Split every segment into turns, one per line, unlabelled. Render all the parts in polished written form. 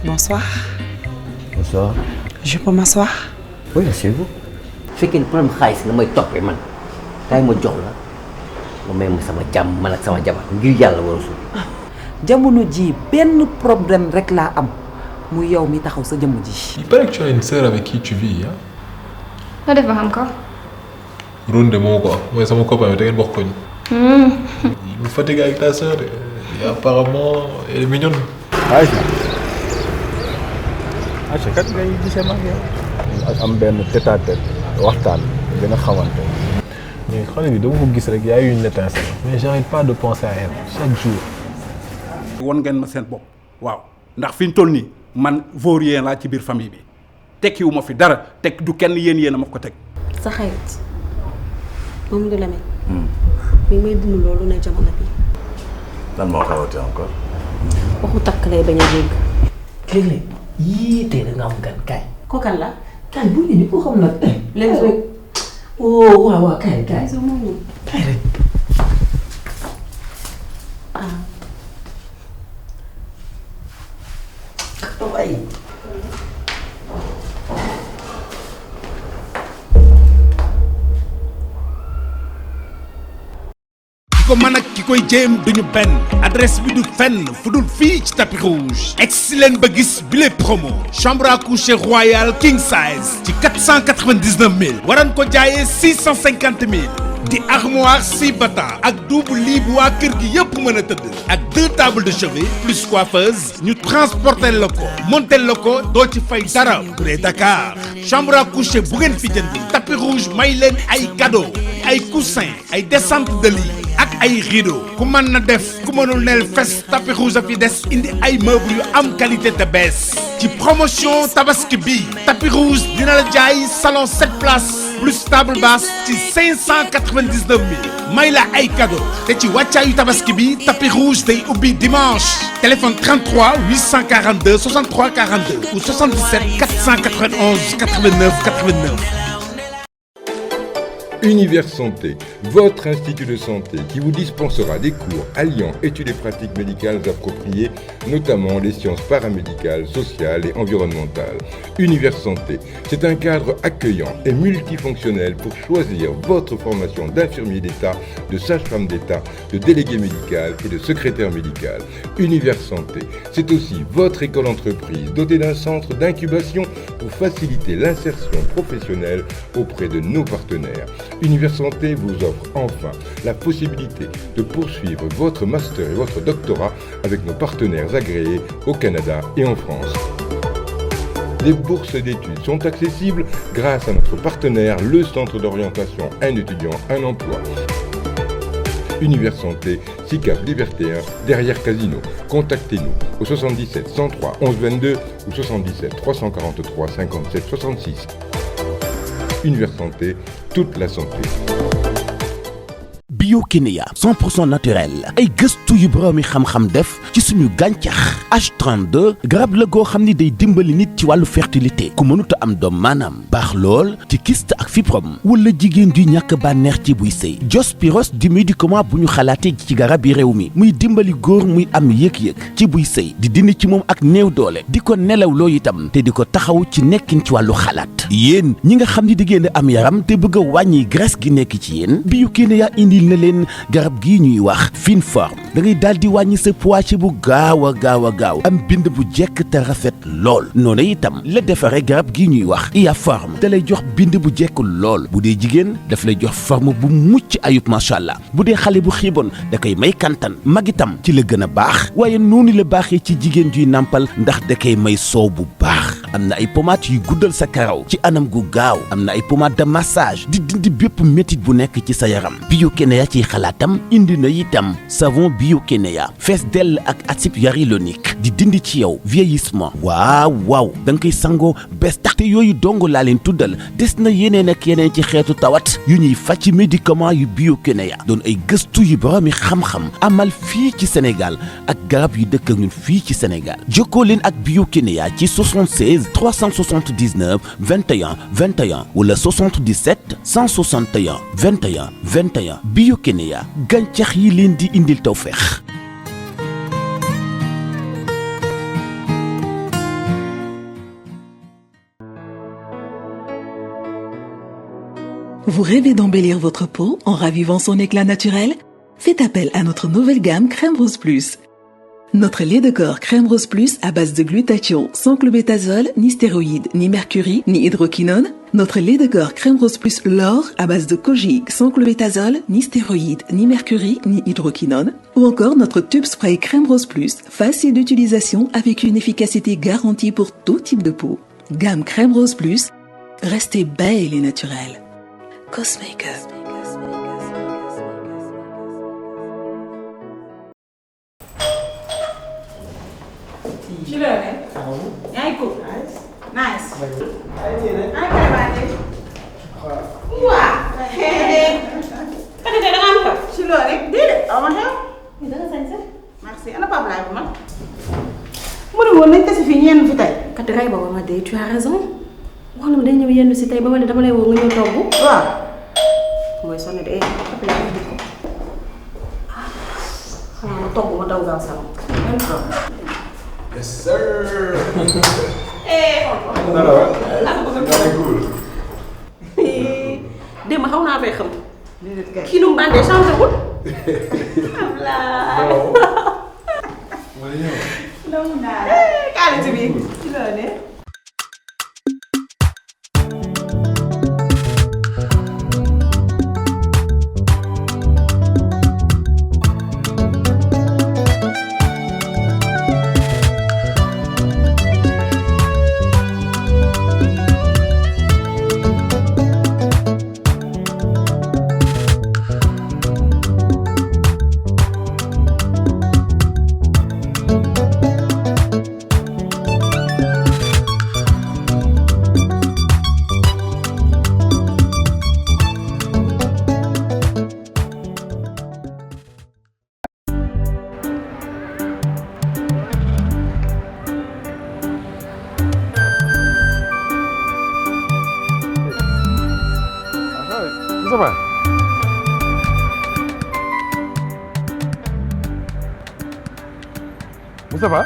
Bonsoir.
Bonsoir.
Je peux m'asseoir?
Oui, asseyez-vous. su fekkee ne problème xaalis nga may toppee man kaay ma jox la ma may ma sama jàmm man ak sama jabar ngir yàlla war a suuf.
jamono ji benn problème rek laa am mu yow mi taxaw sa jëmm ji.
Il paraît que tu as une sœur avec qui tu vis, hein?
Nga def ba xam ko.
Runde moo ko mooy sama copain bi da ngeen bokk ko ñu. Il me fatigue avec ta sœur et apparemment elle est mignonne.
Aïcha kat ngay gisee mag yow am benn tête à tête waxtaan gën a xamante mais xale bi dama ko gis rek y a eu une étincelle mais j'arrête pas de penser à elle chaque jour.
won ngeen ma seen bopp waaw ndax fi ñu toll nii man vaurien laa ci biir famille bi tekkiwu ma fi dara teg du kenn yéen a ma ko teg.
sa xarit moom du Lamine. mi may dund loolu ne jamono bi.
lan moo xewati encore.
waxu takk lay bañ a dégg.
léeg-léeg yii tey da nga am gan kaay.
ko kan la.
kaay bu ñu ni ko xam nag
léegi rek.
oh waaw kaay kaay. kaay rek. waay.
ki ko mën ak ki koy jéem duñu benn adresse bi du fenn fu dul fii ci tapis rouge egsi leen ba gis bile promo chambre à coucher royal king size ci 499 000 waran ko jaayee 650 000 di armoire 6 battant ak double lit bu waa kër gi yëpp mën a tëdd ak 2 tables de chevet plus coiffeuse ñu transporter la ko monter la ko doo ci fay dara bu dee Dakar chambre à coucher bu ngeen fi jënd tapis rouge may leen ay cadeau ay coussin ay descente de lit ak ay rideau ku mën na def ku mënul neel fes tapis rouge a fi des indi ay meubles yu am qualité te bees ci promotion tabaski bi tapis rouge dina la jaay salon 7 places plus table basse ci 599 000 may la ay cadeau te ci wàccaayu tabaski bi tapis rouge day ubbi dimanche téléphone 33 842 63 42 ou 77 491 89 89.
Univers Santé, votre institut de santé qui vous dispensera des cours alliant études et pratiques médicales appropriées, notamment les sciences paramédicales, sociales et environnementales. Univers Santé, c'est un cadre accueillant et multifonctionnel pour choisir votre formation d'infirmier d'État, de sage-femme d'État, de délégué médical et de secrétaire médical. Univers Santé, c'est aussi votre école entreprise dotée d'un centre d'incubation pour faciliter l'insertion professionnelle auprès de nos partenaires. Univers Santé vous offre enfin la possibilité de poursuivre votre master et votre doctorat avec nos partenaires agréés au Canada et en France. Les bourses d'études sont accessibles grâce à notre partenaire, le Centre d'orientation Un étudiant, un emploi. Univers Santé, SICAP Liberté 1, derrière Casino. Contactez-nous au 77 103 11 22 ou 77 343 57 66. Univers Santé, toute la santé.
Bio-Kenya 100% naturel ay gëstu yu boroomi xam-xam def ci suñu gàncax H32 garab la goo xam ni day dimbali nit ci wàllu fertilité ku mënuta am doom maanaam baax lool ci kyste ak fibrome wala jigéen ju ñàkk bànneex ci buy sëy Diospyros di médicament bu ñu xalaatee ci garab yi réew mi muy dimbali góor muy am yëg-yëg ci buy sëy di dindi ci moom ak néew doole di ko nelaw loo itam te di ko taxaw ci nekkin ci wàllu xalaat yéen ñi nga xam ni di ngeen am yaram te bëgg a wàññi graisse gi nekk ci yéen Bio-Kenya indil na leen garab gii ñuy wax fine forme da ngay daal di wàññi sa poids ci bu gaaw a gaaw am bind bu jekk te rafet lool noonu itam la defaree garab gii ñuy wax iya forme da lay jox bind bu jekk lool bu dee jigéen daf lay jox forme bu mucc ayub macha allah bu dee xale bu xiiboon da koy may kantan mag itam ci la gën a baax waaye noonu la baaxee ci jigéen juy nàmpal ndax da koy may soow bu baax am na ay pommades yuy guddal sa karaw ci anam gu gaaw am na ay pommades de massage di dindi bépp métit bu nekk ci sa yaram Bio-Kenya ci xalaatam indi na itam savon Bio-Kenya fees dell ak acide hyaluronique di dindi ci yow vieillissement waaw da nga koy sangoo bés tax te yooyu dong laa leen tuddal des na yeneen ak yeneen ci xeetu tawat yu ñuy faj ci médicament yu Bio-Kenya doon ay gëstu yu boroomi xam-xam amal fii ci Sénégal ak garab yu dëkk ak ñun fii ci Sénégal jokkoo leen ak Bio-Kenya ci 76 379 21 21 wala 77 161 21 21 Bio-Kenya gàncax yi leen di indil tawfeex
Vous rêvez d'embellir votre peau en ravivant son éclat naturel? Faites appel à notre nouvelle gamme Crème Rose Plus. Notre lait de corps Crème Rose Plus à base de glutathion, sans clobétasol, ni stéroïdes, ni mercury, ni hydroquinone. Notre lait de corps Crème Rose Plus L'Or à base de kojic, sans clobétasol, ni stéroïdes, ni mercury, ni hydroquinone. Ou encore notre tube spray Crème Rose Plus, facile d'utilisation avec une efficacité garantie pour tout type de peau. Gamme Crème Rose Plus, restez belle et naturelle. Cosmakeup.
ci la ne. yaa ngi ko. nice. ay kay maa ngi. waa. da nga am xew. ci loo rek déedéet aw ma xew. da nga sañ sax. merci ana Pape Laye bu mag. mu ne woon nañ tase fii ñenn fi tey.
kat ray ba ma de tu as raison. wax na ma day ñëw yenn si tey ba ma ne dama lay woo nga ñëw togg.
waaw.
mooy sonné de Pape Laye di ko. xanaa ma togg ma daw gaaw salon.
Yes sir.
démb xaw naa fay xam. kii nu mu bandee changé wul.
nangu naa la. kaale ci biir. ci loolu ne.
Moustapha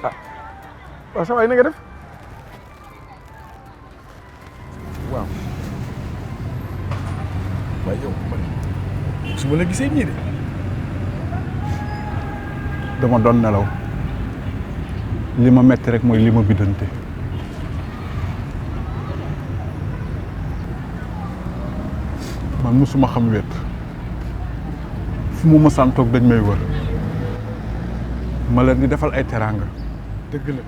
ah waaw sa waay na nga def waaw waaye yow man su ma la gisee nii de dama doon nelaw li ma metti rek mooy li ma biddante man musuma xam wet fu mu mësaan toog dañ may wër ma leen di defal ay teraanga dëgg la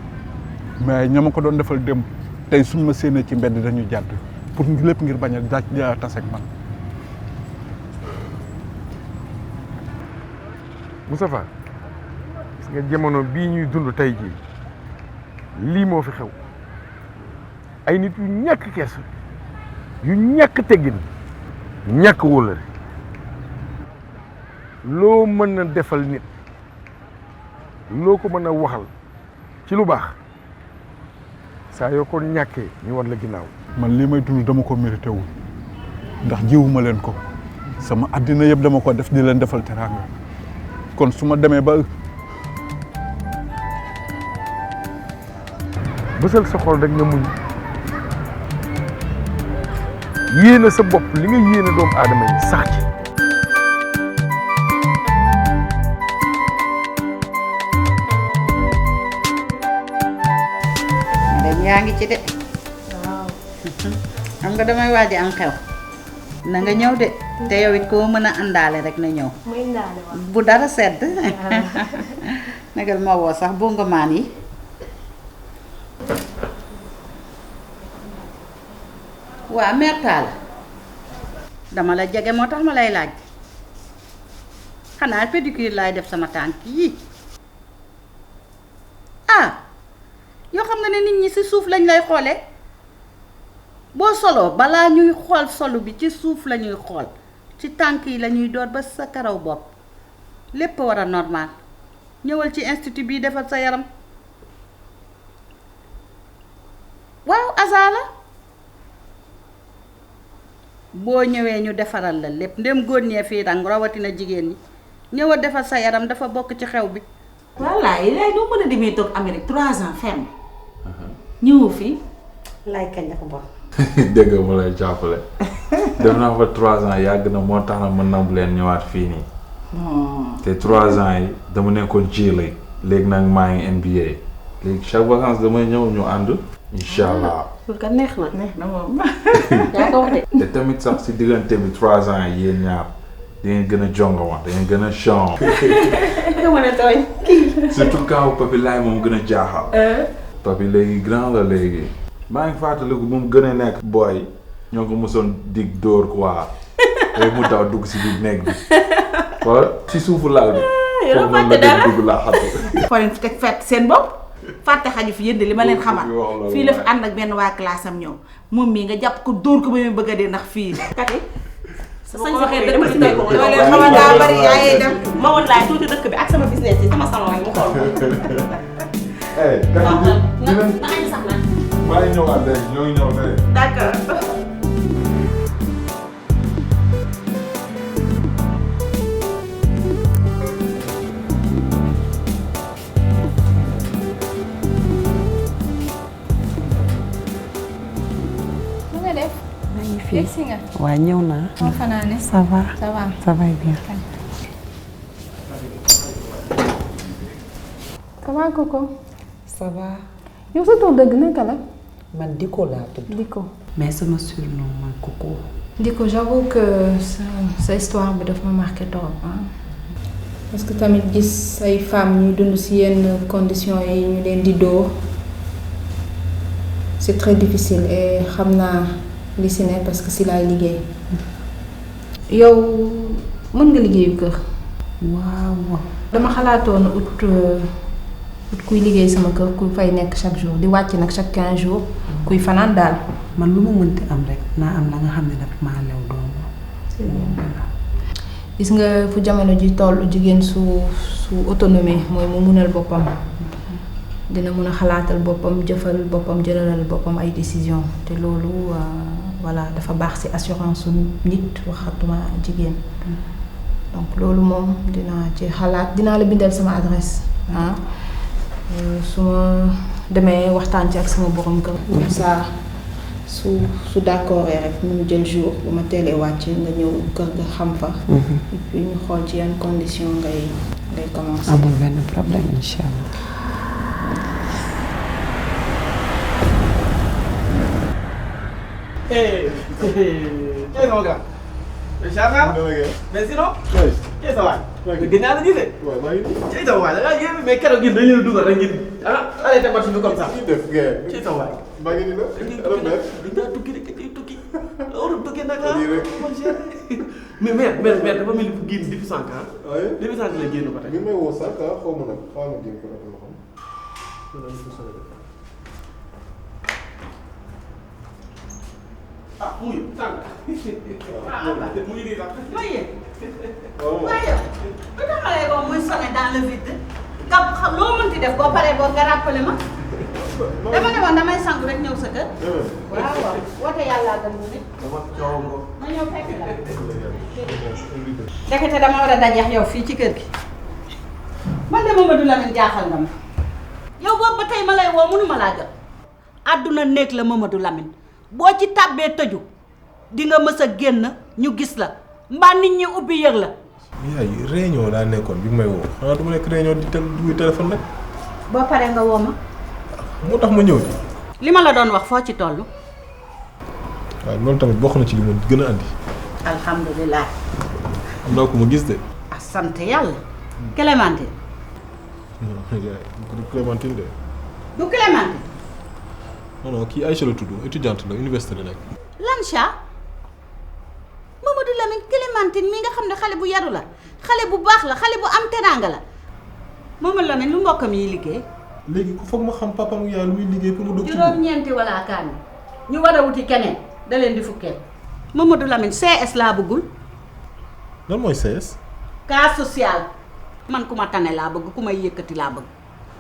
mais ña ma ko doon defal démb tey suñ ma séenee ci mbedd dañuy jàdd pour lépp ngir bañ a daaj taseeg man.
Moustapha gis nga jamono bii ñuy dund tey jii lii moo fi xew ay nit yu ñàkk kersa yu ñàkk teggin ñàkk wóllare loo mën a defal nit loo ko mën a waxal ci lu baax saa yoo ko ñàkkee ñu war la ginnaaw.
man lii may dund dama ko mérité wul ndax jiwuma leen ko sama àddina yëpp dama ko def di leen defal teraanga kon su ma demee ba
bësal sa xol rek nga muñ yéene sa bopp li nga yéene doomu aadama yi sax ci.
yaa ngi ci de.
waaw.
xam nga damay waaj am xew. na nga ñëw de. te yow it koo mën a àndaale rek na ñëw.
muy indaale waaw.
bu dara sedd. nagal ma woo sax bongo maan yi. waa mère Talla dama la jege moo tax ma lay laaj. xanaa pédicure laay def sama tànk yi. ah. yoo xam nga ne nit ñi ci suuf lañ lay xoolee boo soloo balaa ñuy xool solu bi ci suuf la ñuy xool ci tànk yi la ñuy door ba sa karaw bopp lépp war a normal ñëwal ci institut bii defal sa yaram waaw azala boo ñëwee ñu defaral la lépp ndem góor ñee fii rang rawatina jigéen ñi ñëwal defal sa yaram dafa bokk ci xew bi.
wallaay lay doo mën a demee toog Amérique 3 ans ferme ñëwoo fii
lay kañ la ko bon.
dégg nga ma lay jàppale. def naa fa 3 ans yàgg na moo tax na mën na bu leen ñëwaat fii nii. te 3 ans yi dama nekkoon G League léegi nag maa ngi NBA léegi chaque vacance damay ñëw ñu ànd. incha allah
loolu kat neex na moom.
yaa ko wax de.
te tamit sax si diggante bi 3 ans yi yéen ñaar da ngeen gën a jongoma da ngeen gën a chant.
nga mën a tooñ.
surtout quand papi laay moom gën a jaaxal. papi léegi grand la léegi. maa ngi fàttaliku bu mu gën a nekk booy ñoo ko mosoon dig dóor quoi léegi mu daw dugg si biir néeg bi wala si suufu lal bi.
yow fàtte dara
dugg laa xam.
foo leen fi teg fett seen bopp fàtte xaju fi yënd li ma leen xamal fii la fi ànd ak benn waa classe am ñëw moom mii nga jàpp ko dóor ko ba muy bëgg a dee ndax fii. kat yi
sañ waxee dëkk bi tey ko
doo leen xamal daa bari yaayee dem.
ma woon laay tuuti dëkk bi ak sama business yi sama salon yi mu xool ko.
maa ngi ñëwaat léegi ñoo ngi ñëw léegi.
D'accord.
lu nga def.
maa ngi fi
yegsi nga.
waa ñëw naa.
moo fanaane.
ça va.
ça va.
ça va bien.
ça va Coco.
ça va.
yow sa tur dëgg naka la.
man Diko laa tudd.
Diko.
mais sama surnom man Coco.
Diko, j'avoue que sa histoire bi daf ma marqué trop ah. parce que tamit gis ay femmes ñuy dund ci yenn conditions yi ñu leen di dóor c'est très difficile et xam naa li si ne parce que si laay liggéey. yow mën nga liggéeyu kër.
waaw.
dama xalaatoon ut kuy liggéey sama kër kuy fay nekk chaque jour di wàcc nag chaque 15 jours kuy fanaan daal.
man lu ma mënti am rek naa am la nga xam ne daf maa lew doomu.
gis nga fu jamono ji toll jigéen su autonomie mooy mu munal boppam dina mun a xalaatal boppam jëfal boppam jëlalal boppam ay décision te loolu voilà dafa baax ci assurance su nit waxatuma jigéen donc loolu moom dinaa ci xalaat dinaa la bindal sama adresse ah su ma demee waxtaan ci ak sama borom kër comme ça su d'accord rek ñu jël jour bu ma teelee wàcc nga ñëw kër ga xam fa. et puis ñu xool ci yan condition ngay commencer.
amul benn problème incha allah.
mon gars. Inch'Allah. Mais sinon. oui. Qu'est-ce que ça va. gën naa la gisee. waaw maa ngi nii. ci sa waay da ngaa yéeme mais keroog yéen dañu leen dugal rek ngeen arrêté match bi comme ça. ci sa waay. maa ngi nii nag. dañu tukki rek dañuy tukki. warul tukki nag ah. mais mère dafa mel ni fu génn depuis sànq ah. oui depuis sànq la génn ko tey.
mi may woo sànq ah xaw ma nag xaw ma génn ko rek ma xam.
ah mu ngi sànq. mu ngi nii sax.
waaye bu taxalee ko muy sonné dans le vide nga xam loo mënti def boo paree boo nga rappelé ma dama ne woon damay sangu rek ñëw sa kër. waaw woote yàlla gën mu ne.
dama coow ngo.
ma ñëw fekk la. ndekete dama war a dajeex yow fii ci kër gi man de Mamadou Lamine jaaxal nga ma yow boobu ba tey ma lay woo mënuma laa jot. àdduna néeg la Mamadou Lamine boo ci tàbbee tëju di nga mës a génn ñu gis la. mbaa nit ñi ubbi yëg la.
yaay réunion laa nekkoon bi may woo xanaa du ma nekk réunion di téléphone rek.
boo paree nga woo ma.
moo tax ma ñëw di.
li ma la doon wax foo ci toll.
waaw loolu tamit bokk na ci li ma gën a andi.
alhamdulilah.
am naa ko ma gis de.
ah sant yàlla. Clémentine.
non du Clémentine de.
du Clémentine.
non kii Aïcha la tudd étudiante la université la nekk.
Lancha. Mamadou Lamine Clémentine mi nga xam ne xale bu yaru la xale bu baax la xale bu am teraanga la Mamadou Lamine lu mbokkam yi liggéey.
léegi foog ma xam papa mu yaay lu muy liggéey pour mu dugg ci
juróom-ñeenti wala kaan ñu war a wuti keneen da leen di fukkeel. Mamadou Lamine CS laa bëggul.
lan mooy CS.
cas social man ku ma tane laa bëgg ku may yëkkati laa bëgg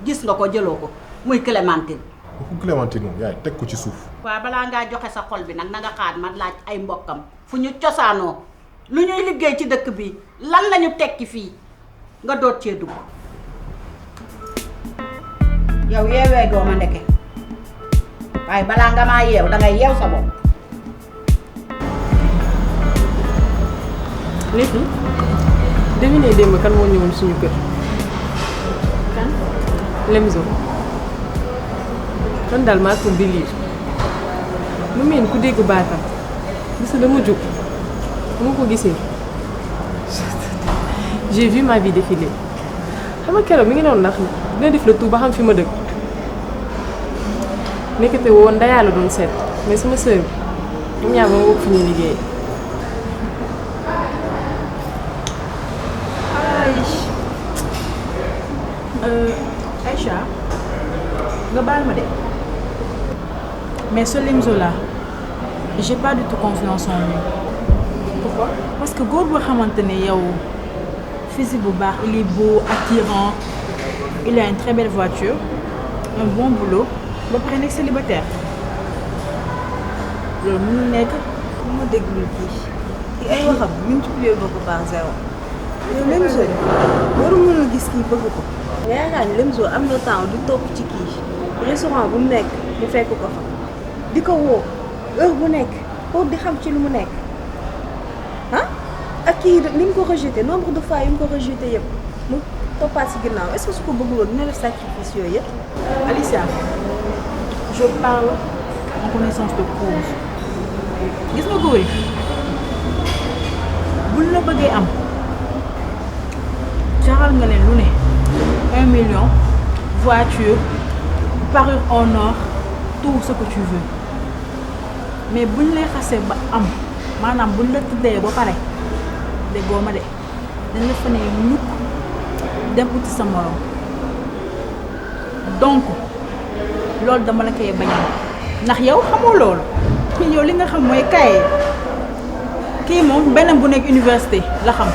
gis nga ko jëloo ko muy Clémentine.
waxu Clémentine moom yaay teg ko ci suuf.
waaw balaa ngaa joxe sa xol bi nag na nga xaar ma laaj ay mbokkam fu ñu cosaanoo lu ñuy liggéey ci dëkk bi lan lañu tekki fii nga doot cee dugg. yow yeewee doo ma ndeke waaye balaa nga maa yeew dangay yeew sa bopp.
lépp devinez démb kan moo ñëwoon suñu kër. kan. Lemzo. man daal maa ko délire mu mel ku dégg baatam gis nga dama jóg bu ma ko gisee j'ai vu ma vie défiler xam nga keroog mi ngi doon ndax dina def le tout ba xam fi ma dëkk nekkate woon ndayaa la doon seet mais sama sœur bi ñoom ñaar ma bokk fi ñuy liggéey.
Aïcha nga baal ma de mais ce Lemzo là j'ai pas du tout confiance en lui. Pourquoi? Parce que góor boo xamante ne yow physique bu baax il est beau attirant il a une très belle voiture un bon boulot ba pare nekk célibataire loolu mënul nekk.
bu ma déglu kii ay waxam multiplier ko par 0. yow Lemzo waru mën a gis kii bëgg ko. yaakaar ni Lemzo am na temps du topp ci kii restaurant bu mu nekk mu fekk ko fa di ko woo heure bu nekk pour di xam ci lu mu nekk ah ak kii ni mu ko rejeté nombre de fois yu mu ko rejeté yëpp mu toppaat si ginnaaw est-ce que su ko bëggoon dina def sacrifice yooyu yëpp.
Alicia je parle en connaissance de cause gis nga góor yi buñ la bëggee am jaral nga leen lu ne 1 million voiture parure en or tout ce que tu veux mais buñ lay xasee ba am maanaam buñ la tuddee ba pare déggoo ma de dañ la fa ne ñukk dem uti sa morom donc loolu dama la koy bañal ndax yow xamoo loolu yow li nga xam mooy kaye kii moom benn bu nekk université la xam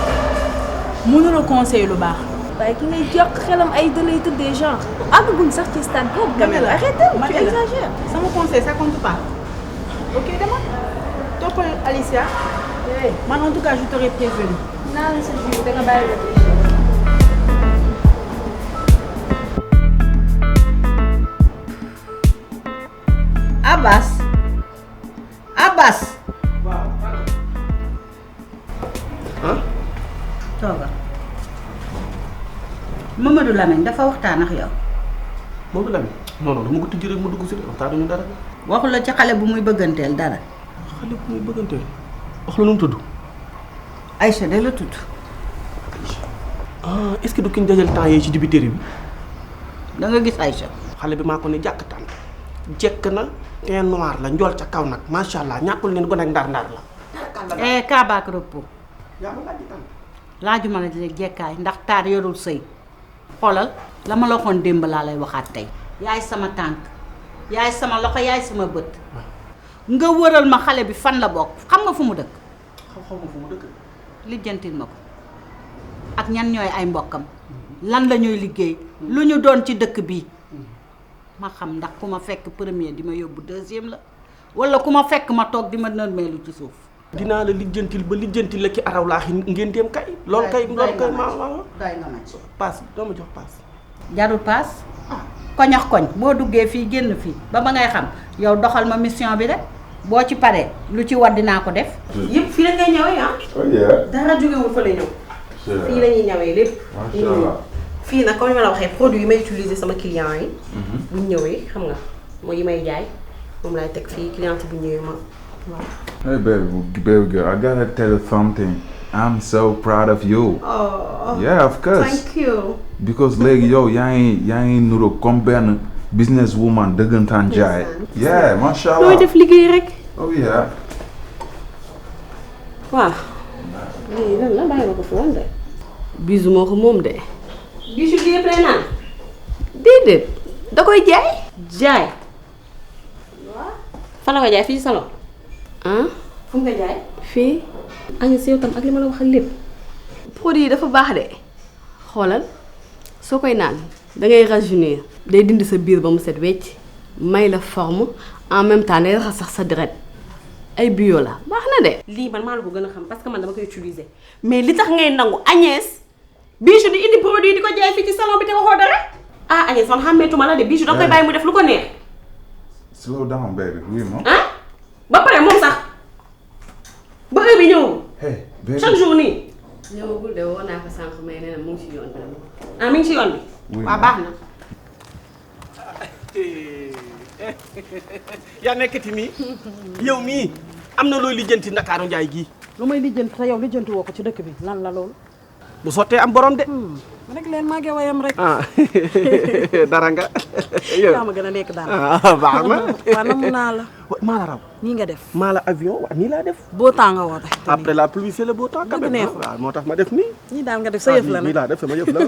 mënula conseiller lu baax.
waaye ki ngay jox xelam ay dalay tëddee genre àgguñ sax ci stade boobu. quand même arrête tu exagères.
sama conseil ça compte pas ok dama toppal Alicia man en tout cas je t'aurais prévenu.
naa la sa jiw da nga bàyyi réfléchir.
Abbas Abbas.
waaw. ah.
tooga Mamadou Lamine dafa waxtaan ak yow.
Mamadou Lamine non non dama ko tijji rek ma dugg si rek waxtaanuñu dara.
waxu la ci xale bu muy bëgganteel dara.
xale bu muy bëgganteel wax la nu mu tudd.
Aïcha de la tudd.
ah est-ce que du ki ñu dajal temps yii ci dibiteri bi.
da nga gis Aïcha.
xale bi maa ko ne jàkk tànn jekk na teint noir la njool ca kaw nag macha allah ñàkkul leen ko nekk ndar-ndar la.
Kaabaak repos.
yaa ma laaj tànn.
laajuma la di jekkaay ndax taar yorul sëy xoolal la ma la waxoon démb laa lay waxaat tey. yaay sama tànk yaay sama loxo yaay sama bët nga wëral ma xale bi fan la bokk xam nga fu mu dëkk.
xam nga fu mu dëkk.
lijjantil ma ko ak ñan ñooy ay mbokkam lan la ñuy liggéey lu ñu doon ci dëkk bi ma xam ndax ku ma fekk premier di ma yóbbu deuxième la wala ku ma fekk ma toog di ma nërmeelu ci suuf.
dinaa la lijjantil ba lijjantil la ki araw laax ngeen dem kay. loolu kay
doy nga ma ci
paas doo ma jox paas.
jarul paas koñ ak koñ boo duggee fii génn fii ba ngay xam yow doxal ma mission bi rek boo ci paree lu ci war dinaa ko def.
yëpp fii la ngay ñëwee ah. dara jógewul fa la ñëw. fii la ñuy ñëwee lépp.
macha allah
fii nag comme ni ma la waxee produit yi may utiliser sama client yi. bu ñu ñëwee xam nga mooy yi may jaay moom laay teg fii client bu ñëwee ma waaw.
Hey baby girl, I gotta tell you something. I'm so proud of you.
Oh.
Yeah, of course.
Thank you.
Because léegi yow yaa ngi nuru comme benn business woman dëggantaan jaay. Yeah, macha allah.
looy def liggéey rek.
Oh yeah.
waaw. lii lan la bàyyi ma ko fi woon de. bisu moo ko moom de. bisu bi yëpp lay naan. déedéet da koy jaay. jaay. waaw. fan la koy jaay fii ci salon. ah. fu mu koy jaay. fii. Agnès yow tam ak li ma la waxal lépp. produit yi dafa baax de. xoolal soo koy naan da ngay rajeunir. day dindi sa biir ba mu set wecc. may la forme en même temps day raxas sax sa deret. ay bio la baax na de. lii man maa la ko gën a xam parce que man dama koy utiliser. mais li tax ngay nangu Agnès. Bijou di indi produit di ko jaay fii ci salon bi te waxoo dara. ah Agnès man xàmmeetuma la de Bijou da koy bàyyi mu def lu ko neex.
Slow down baby, oui ma.
ah ba pare moom sax ba heure bi ñëw.
Hey baby.
chaque jour nii. mais nee na mu ngi si yoon bi. ah mi ngi si yoon bi. waaw baax na.
yaa nekkati nii yow mii am na looy lijjanti Ndakaaru Njaay gii.
lu may lijjanti te yow lijjanti woo ko ci dëkk bi lan la loolu.
bu sottee am borom de.
rek leen maa ngi wayam rek.
dara nga.
yaa ma gën a nekk dara.
baax na.
waaw namu naa la.
maa la raw.
nii nga def.
maa la avion waaw nii laa def.
beau temps nga woote.
après la pluie c'est le beau temps.
dëgg neexul
waaw moo tax ma def nii.
nii daal nga def sa yëf la nag
nii laa def sama yëf la.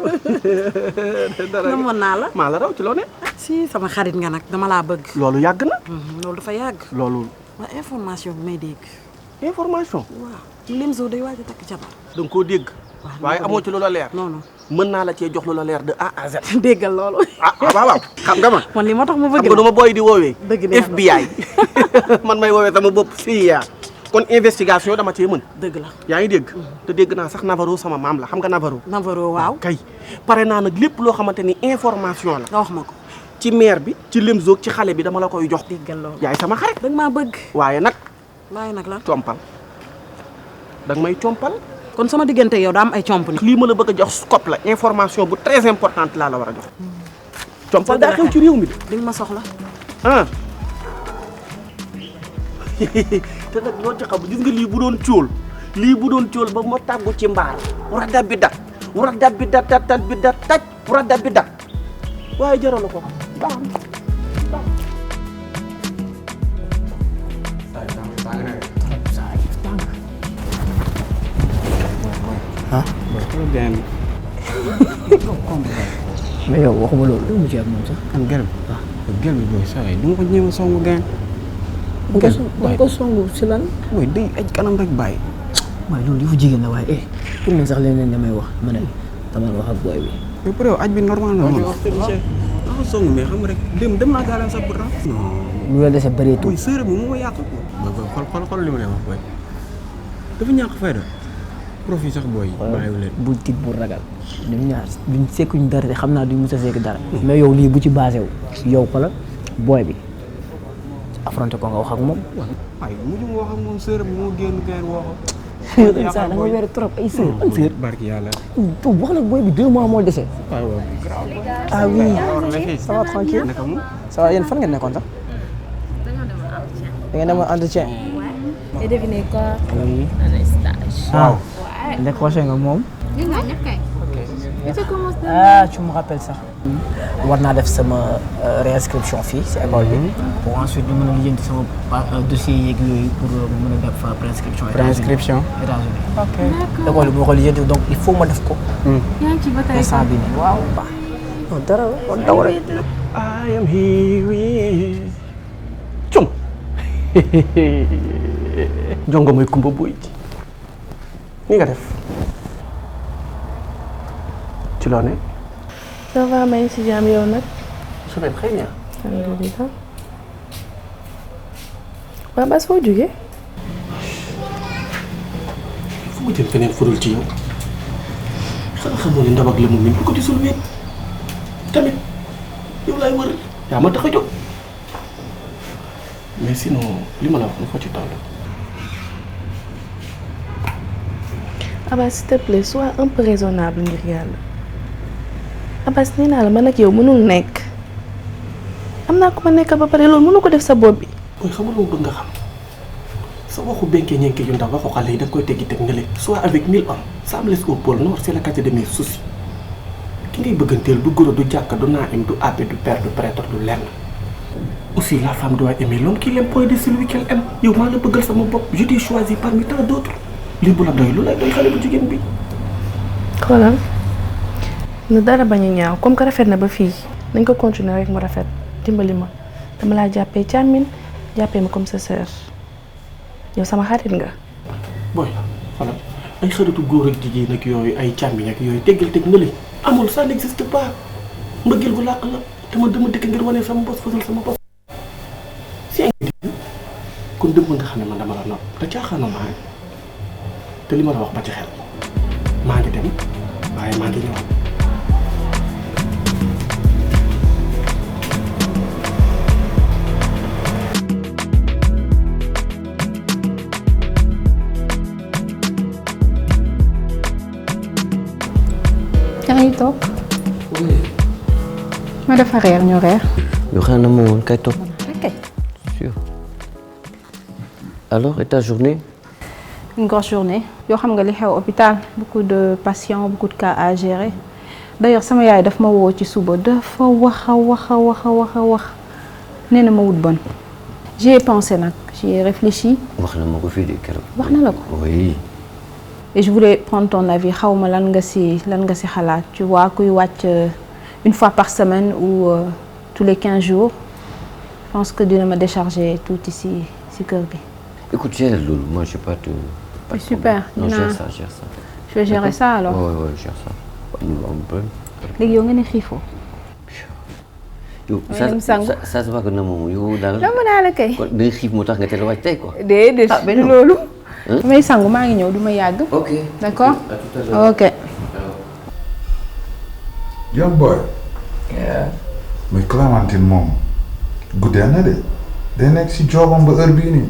dara nga
namoon naa la.
maa la raw ci loo ne.
si sama xarit nga nag dama laa bëgg.
loolu yàgg na.
loolu dafa yàgg.
loolu.
waa information bi may dégg.
information.
waaw Limzo day waaj a takk jabar.
da nga koo dégg. waaye amoo ci lu la leer.
non non
mën naa la cee jox lu la leer de A à Z.
déggal loolu.
waaw xam nga ma.
man li moo tax ma bëgg
xam nga dama booy di woowee.
dëgg neex
FBI man may woowee sama bopp CIA. kon investigation dama cee mën.
dëgg la
yaa ngi dégg. te dégg naa sax Navarro sama maam la xam nga Navarro.
Navarro waaw.
kay pare naa nag lépp loo xamante ni information la.
nga wax ma ko.
ci maire bi ci Limzo ci xale bi dama la koy jox.
déggal loolu
yaay sama xarit.
danga maa bëgg.
waaye nag.
waaye nag la
compal danga may compal.
kon sama diggante yow daa am ay comp ni
lii ma la bëgg a jox scope la information bu très importante laa la war a jox. compal daa xew ci réew mi de.
di nga ma soxla.
ah. te nag loo ci xam gis nga lii bu doon cóol lii bu doon cóol ba ma tàggu ci mbaar wura dab bi dat wura dab bi dat dat bi dat taj wura dab bi dat waaye jaral ko baax na.
ah
benn.
mais yow waxuma loolu lu mu ci ak moom sax.
kan gërëm. waaw gërëm bi booy saa yi du ma ko ñëw songu gain.
nga ko songu si lan.
mooy day aj kanam rek bàyyi.
waaye loolu yëfu jigéen la waaye pour man sax leneen damay wax ma ne dama wax ak booy bi.
mais pour yow aj bi normal na moom. ah songu mais xam nga rek dem naa gaalam sax pourtant.
lu la dese bëreetul.
mooy sërë bi moo ma yàq ko. xool li ma lay wax booy dafa ñàkk fayda. profit sax booy bàyyiwu leen.
bu tiit bu ragal ñun ñaar duñ sekkuñ dara te xam naa duñ mos a sekk dara. mais yow lii bu ci basé wu yow ko la booy bi affronté ko nga wax ak moom.
waaye mujj ma wax ak moom sër bi moo génn gain woo ko.
da nga wér trop ay sër ay sër.
barki yàlla.
tu wax la booy bi 2 mois moo dese.
waaw
ah oui ça va tranquille. ça va yéen fan ngeen nekkoon sax. da ngeen demoon entretien.
Et devinez quoi?
Oui.
Un stage.
Wow.
Ouais.
Décroché nga moom.
Gis nga ñëpp kay. Et tu commences
Ah, tu me rappelles ça. war naa def sama réinscription fii si école bi. pour ensuite ñu mën a lijjanti sama dossier yeeg yooyu pour mën a def préinscription.
Préinscription.
États-Unis.
Ok.
école bi ma ko lijjanti donc il faut ma def ko.
yaa ngi ci ba tey
instant bii nii waaw baax. non dara kon daw rek.
I am here. Cung. jongo mooy kumba boy ji ni nga def ci loo ne.
ça va maa ngi si jàmm yow nag.
je vais très bien.
alhamdulilah. waa Bas foo jógee.
fu ma jëm feneen furul ci yow xanaa xamoo ne ndab ak la mu mel bu ko di sul wéet tamit yow laay wër yaa ma tax a jóg mais sinon li ma la wax nu fa ci toll.
Abbas s'il te plaît sois un peu raisonnable ngir yàlla. Abbas nee naa la man ak yow mënul nekk am naa ko ma nekkal ba pare loolu mënu ko def sa bopp bi.
mooy xam nga lu ma bëgg nga xam sa waxu benke ñenke yu ndaw waxu xale yi da koy teggi teg nga leen soit avec 1000 hommes ça me laisse au pôle nord c'est la qualité de mes soucis ki ngay bëgganteel du goro du jàkka du naim du abbé du père du prêtre du lenn. aussi la femme doit aimer l'homme qui l'aime point de celui qu'elle aime yow maa la bëggal sama bopp je t'ai choisi parmi tant d'autres lii bu la doy lu lay doy xale bu jigéen bi.
xoolal na dara bañ a ñaaw comme que rafet na ba fii nañ ko continuer rek mu rafet dimbali ma dama laa jàppee càmmin jàppee ma comme sa sœur yow sama xarit nga.
booy xoolal ay xaritu góor ak jigéen ak yooyu ay càmmiñ ak yooyu teggal teg nga leen amul ça n'existe pas mbëggeel gu làq la te man dama dëkk ngir wane sama bos fasal sama bos. si kon dëmb nga xam ne man dama la nopp te caaxaanoo maa ngi te li ma la wax ba ci xel maa ngi dem waaye maa ngi ñëwaat.
toog ma dafa reer ñu reer.
Yo xanaa na ma woon kay toog.
Ok.
Sûr. Alors, et ta journée?
Une grosse journée. Yoo xam nga li xew hôpital beaucoup de patients beaucoup de cas à gérer. D'ailleurs sama yaay daf ma woo ci suba dafa wax nee na ma wut bon. J'y ai pensé nag, j'y ai réfléchi.
wax na ma ko fii de keroog.
wax na la ko.
Oui.
Et je voulais prendre ton avis xawma lan nga si xalaat tu vois kuy wàcc une fois par semaine ou tous les 15 jours. Je pense que dina ma décharger tout ici si kër gi.
Écoute, gère loolu, moi je sais pas te.
Pas super.
Non,
gère
ça.
Je vais gérer ça alors.
Ouais, gère ça. Un peu.
léegi yow nga ne xiifoo.
yow ça se voit que na moom yow daal.
dama naa la kay.
kon day xiif moo tax nga teel a wàcc tey quoi.
déedéet benn loolu. damay sangu maa ngi ñëw du ma yàgg.
Ok.
D'accord. Ok.
Young boy.
Yeah.
Mais Clémentine moom guddee na de day nekk si joobam ba heure bii nii.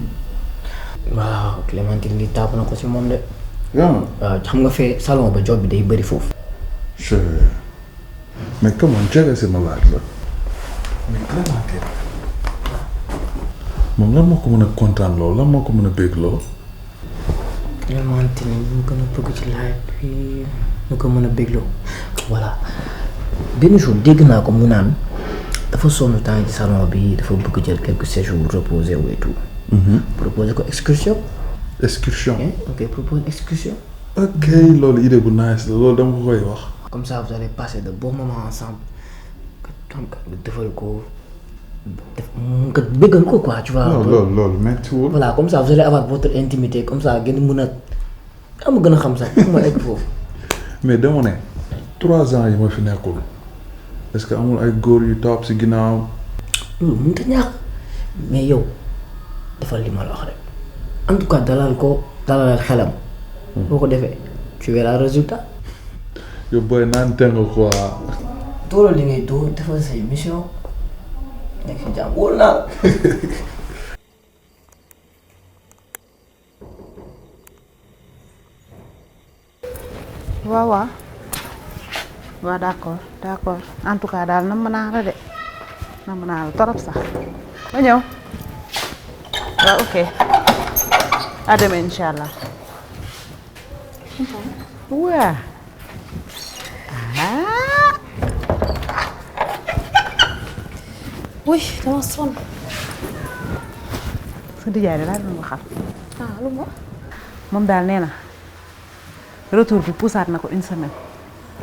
waaw Clémentine li tàpp na ko si moom de.
waaw
xam nga fee salon ba job bi day bëri foofu.
mais comment jege si ma laaj la mais Clémentine moom lan moo ko mën a kontaan loo lan moo ko mën a bég loo.
Clémentine ñu gën a bëgg ci laaj bi ñu ko mën a bégloo voilà benn jour dégg naa ko mu naan dafa sonn temps ci salon bi dafa bëgg jël quelques séjours reposer wu et tout. Proposer ko excursion.
Excursion.
Ok, propose excursion.
Ok, loolu idée bu nice la loolu dama ko koy wax.
Comme ça vous allez passer de bons moments ensemble. nga defal ko nga bëggal ko quoi tu vois.
non loolu méttiwul.
Voilà, comme ça vous allez avoir votre intimité comme ça ngeen mën a am gën a xam sax fu ma egg foofu.
Mais dama ne 3 ans yi ma fi nekkul est-ce que amul ay góor yu topp si ginnaaw.
loolu mënut a ñàkk mais yow defal li ma la wax rek en tout cas dalal xelam. boo ko defee tu verras résultat.
yow booy naan teng quoi.
tooloo li ngay dóor defal say mission nekk si jàmm wóor naa.
waaw d'accord en tout cas daal nam naa la de nam naa la torop sax ba ñëw waaw ok à demain inchallah waa
oui dama sonn.
sa dijaay de laa doon waxal
lu ma.
moom daal nee na retour bi poussaat na ko une semaine.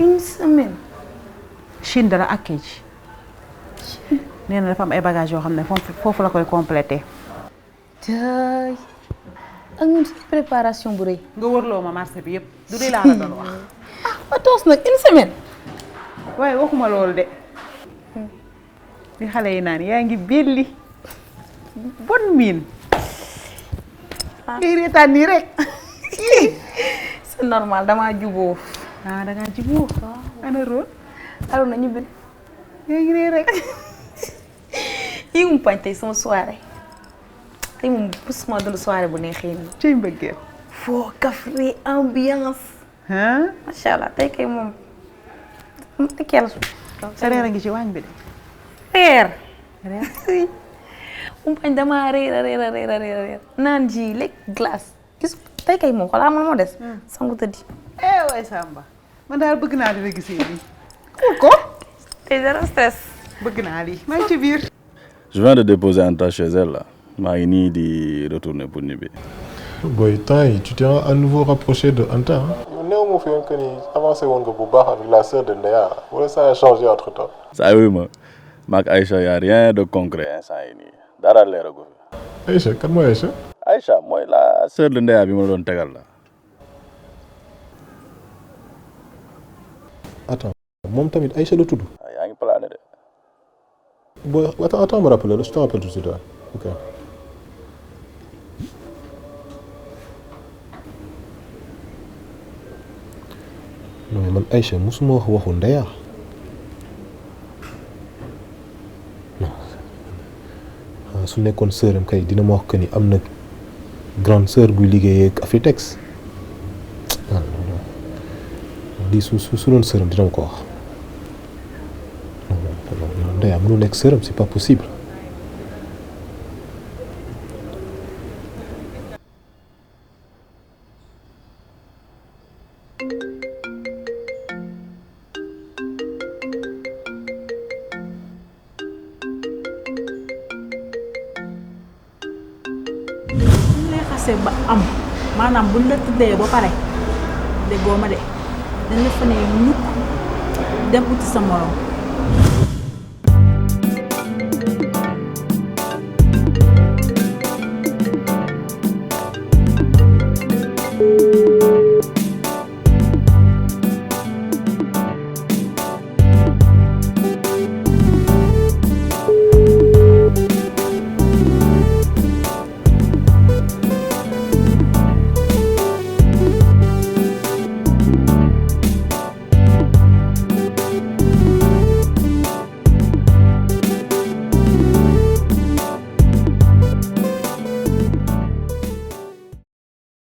une semaine.
Chine dala ak ji nee na dafa am ay bagages yoo xam ne foofu la koy complété.
jaay ak ñun suñu préparation bu rëy.
nga wërloo ma marché bi yëpp du dee laa la doon wax.
ma toos nag une semaine.
waaye waxuma loolu de li xale yi naan yaa ngi belli bon miin. ngay reetaan nii rek.
c'est normal damaa jubóo.
dangaa jubóo. ana roon.
alors na ñu bind.
yaa ngi ree rek.
yi mu pañ tey sama soirée. tey moom pusuma dund soirée bu neexee nii.
cay mbëggeel.
foo kafre ambiance. macha allah tey kay moom.
sa reer a ngi ci waañ bi de.
reer. mu pañ damaa reer. naan ji lekk glace. gis tey kay moom xoolaa man moo des. sangu tëddi.
waay Samba man daal bëgg naa dina gisee lii.
ko. tey zéro stress.
bëgg naa lii maa ngi ci biir.
Je viens de déposer Anta chez elle là. maa ngi nii di retourner pour ñibbi.
Boy, tu t'es à nouveau rapproché de Anta. néew ma fi woon que ni avancé woon nga bu baax avec la sœur de Ndeya wala ça a changé entre temps.
saa yu ma maag Aïcha y a rien de concret instant yi nii dara leeragu fi.
Aïcha kan mooy Aïcha.
Aïcha mooy la sœur de Ndeya bi ma doon tegal la.
Attends moom tamit Aïcha la tudd.
yaa ngi plané de.
Boy, attends me rappeler, je te rappelle tout de suite. Ok. Non mais man Aïcha musuma wax waxu Ndeya. Non su nekkoon sœuram kay dina ma wax que ni am na grande sœur buy liggéeyee ak Afritex. Lii su doon sœuram dina ma ko wax. Ndeya mënul nekk sœuram, c'est pas possible.
buñ lay xasee ba am maanaam buñ la tuddee ba pare déggoo ma de dañ la fa ne ñukk dem uti sa morom